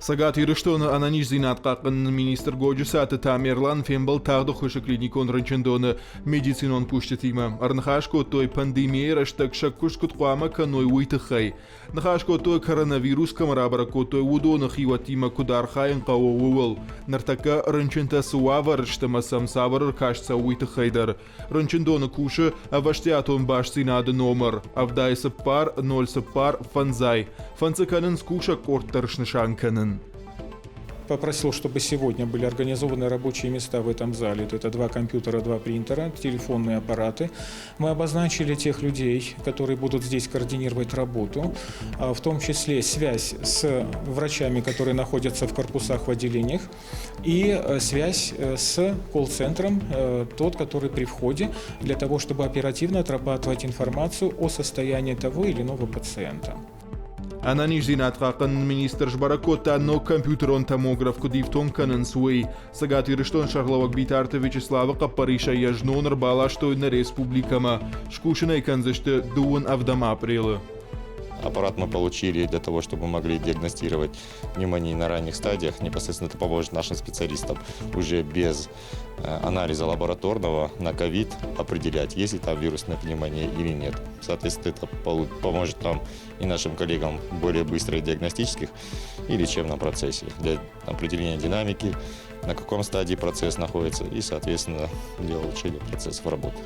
Цӕгат Ирыстоны ӕнӕниздзинад хъахъхъӕныны министр Годжысаты Тамерлан фембӕлд тагъд ӕххуысы клиникон рынчындоны медицинон кусджытимӕ. Ӕрныхас кодтой, пандемийӕйы рӕстӕг сӕ куыст куыд хъуамӕ кӕной, уый тыххӕй. Ныхас кодтой, коронавирус кӕмӕ рабӕрӕг кодтой, уыдоны хиуӕттимӕ куыд архайын хъӕуы, ууыл. Ныртӕккӕ рынчынтӕ цы уавӕры сты ӕмӕ сӕм цавӕр ӕркаст цӕуы, уый тыххӕй дӕр. Рынчындоны кусы ӕвӕстиатон бастдзинады номыр 74 04 фӕндзай. Фӕндзы кӕнынц кусӕг къорд дӕр снысан кӕнын. Попросил, чтобы сегодня были организованы рабочие места в этом зале. Это два компьютера, два принтера, телефонные аппараты. Мы обозначили тех людей, которые будут здесь координировать работу, в том числе связь с врачами, которые находятся в корпусах, в отделениях, и связь с колл-центром, тот, который при входе, для того, чтобы оперативно отрабатывать информацию о состоянии того или иного пациента. Ӕнӕниздзинад хъахъхъӕныны министр сбӕрӕг кодта ног компьютерон томограф куыд ифтонг кӕнынц, уый. Цӕгат Ирыстоны сӕргълӕууӕг Битарты Вячеславы хъӕппӕрисӕй йӕ знон ӕрбаластой нӕ республикӕмӕ. Скусын ӕй кӕндзысты дыууын ӕвдӕм апрелы. Аппарат мы получили для того, чтобы могли диагностировать пневмонии на ранних стадиях. Непосредственно это поможет нашим специалистам уже без анализа лабораторного на ковид определять, есть ли там вирусная пневмония или нет. Соответственно, это поможет нам и нашим коллегам более быстро диагностических и лечебном процессе для определения динамики, на каком стадии процесс находится и, соответственно, для улучшения процессов работы.